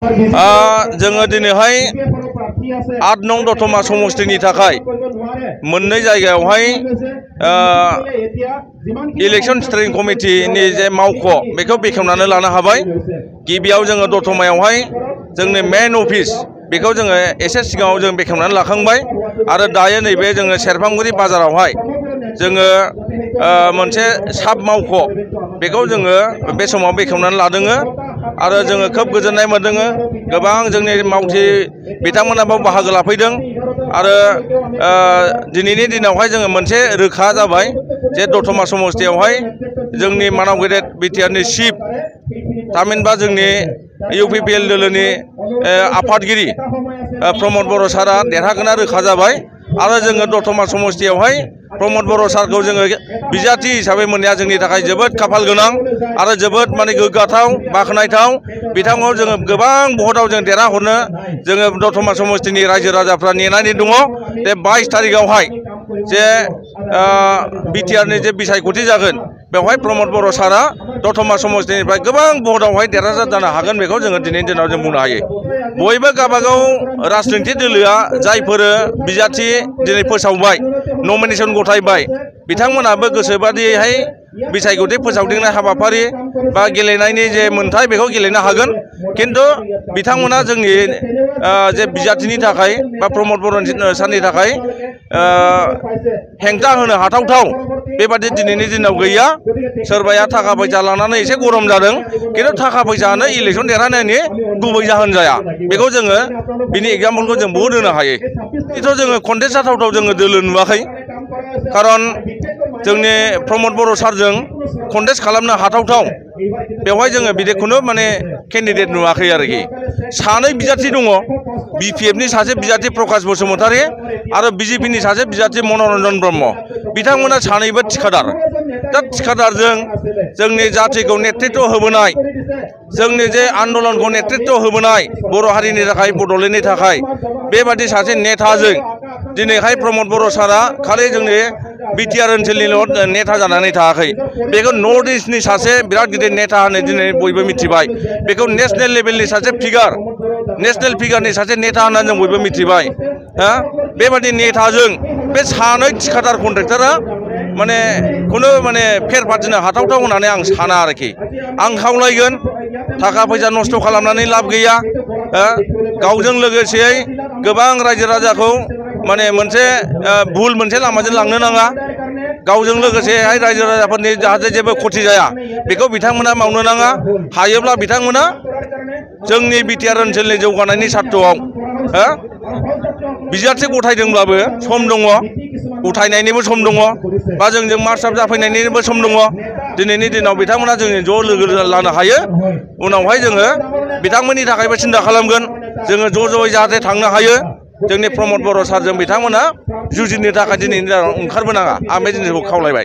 जोङो दिनैहाय 8 नं दतमा समस्तिनि थाखाय मोननै जायगायावहाय इलेक्शन स्टेरिं कमिटिनि जे मावख' बेखौ बेखेवनानै लानो हाबाय। गिबियाव जोङो दतमायावहाय जोंनि मेन अफिस बेखौ जोङो एसे सिगाङाव जों बेखेवनानै लाखांबाय आरो दायो नैबे जोङो सेरफांगुरि बाजारावहाय जोङो मोनसे साब मावख' बेखौ जोङो बे समाव बेखेवनानै लादों आरो जोङो खोब गोजोननाय मोनदों। गोबां जोंनि मावथि बिथांमोना बाव बाहागो लाफैदों आरो दिनैनि दिनावहाय जोङो मोनसे रोखा जाबाय जे दतमा समस्तियावहाय जोंनि मानाव गेदेर बिटिआरनि चिफ थामहिनबा जोंनि इउपिपिएल दोलोनि आफादगिरि प्रमद बर' सारा देरहागोना रोखा जाबाय आरो जोङो दतमा समस्तियावहाय प्रमद बर' सारखौ जोङो बिजाथि हिसाबै मोननाया जोंनि थाखाय जोबोद खाफाल गोनां आरो जोबोद गोग्गाथाव बाख्नायथाव। बिथांखौ जोङो गोबां भटआव जों देरहाहरनो जोङो दतमा समस्तिनि रायजो राजाफ्रा नेनानै दङ। बे 22 तारिखआवहाय जे बिटिआरनि जे बिसायख'थि जागोन बेवहाय प्रमद बर' सारा दतमा समस्तिनिफ्राय गोबां भटआवहाय देरहासार जानो हागोन बेखौ जोङो दिनैनि दिनाव जों बुंनो हायो। बयबो गावबागाव राजनिति दोलोआ जायफोर बिजाथि दिनै फोसावबाय नमिनेशन गथायबाय बिथांमोनाबो गोसोबादियैहाय बिसायख'थि फोसावदिंनाय हाबाफारि बा गेलेनायनि जे मोन्थाय बेखौ गेलेनो हागोन। किन्तु बिथांमोना जोंनि जे बिजाथिनि थाखाय बा प्रमद बर' सारनि थाखाय हेंथा होनो हाथावथाव बेबादि दिनैनि दिनाव गैया। सोरबाया थाखा फैसा लानानै एसे गरम जादों किन्तु थाखा फैसायानो इलेक्शन देरहानायनि गुबै जाहोन जाया। बेखौ जोङो बिनि एग्जाम्पलखौ जों बहुद होनो हायो। बेथ' जोङो कन्टेस्ट जाथावथाव जोङो दोलो नुवाखै। खारन जोंनि प्रमद बर' सारजों कन्टेस्ट खालामनो हाथावथाव बेवहाय जोङो बिदिखौनो माने केन्डिडेट नुवाखै आरोखि। सानै बिजाथि दङ, बिपिएफनि सासे बिजाथि प्रकाश बसुमतारी आरो बिजेपिनि सासे बिजाथि मनरन्जन ब्रह्म। बिथांमोना सानैबो थिखादार। दा थिखादारजों जोंनि जाथिखौ नेतृत्व होबोनाय जोंनि जे आन्दलनखौ नेतृत्व होबोनाय बर' हारिनि थाखाय बड'लेण्डनि थाखाय बेबादि सासे नेताजों दिनैहाय प्रमद बर' सारा खालि जोंनि बिटिआर ओनसोलनिल' नेता जानानै थायाखै। बेखौ नर्थ इस्टनि सासे बिराद गिदिर नेता होननानै दिनै बयबो मिथिबाय। बेखौ नेसनेल लेभेलनि सासे फिगार नेसनेल फिगारनि सासे नेता होननानै जों बयबो मिथिबाय। बेबादि नेताजों बे सानै थिखादार कन्ट्रेक्टरा खुनु फेर फाथिनो हाथावथाव होननानै आं साना आरोखि। आं खावलायगोन थाखा फैसा नस्थ' खालामनानै लाब गैया। गावजों लोगोसेयै गोबां रायजो राजाखौ मोनसे भुल मोनसे लामाजों लांनो नाङा। गावजों लोगोसेहाय रायजो राजाफोरनि जाहाथे जेबो खथि जाया बेखौ बिथांमोना मावनो नाङा। हायोब्ला बिथांमोना जोंनि बिटिआर ओनसोलनि जौगानायनि सार्थ'आव बिजाथि गथायदोंब्लाबो सम दङ, गथायनायनिबो सम दङ बा जोंजों मार्चआप जाफैनायनिबो सम दङ। दिनैनि दिनाव बिथांमोना जोंनि ज' लोगो लानो हायो। उनावहाय जोङो बिथांमोननि थाखायबो सिन्था खालामगोन। जोङो ज' ज'यै जाहाथे थांनो हायो। जोंनि प्रमद बर' सारजों बिथांमोना जुजिनो थाखाय दिनैनि दिनाव ओंखारबोनाङा। आं बे जिनिसखौ खावलायबाय।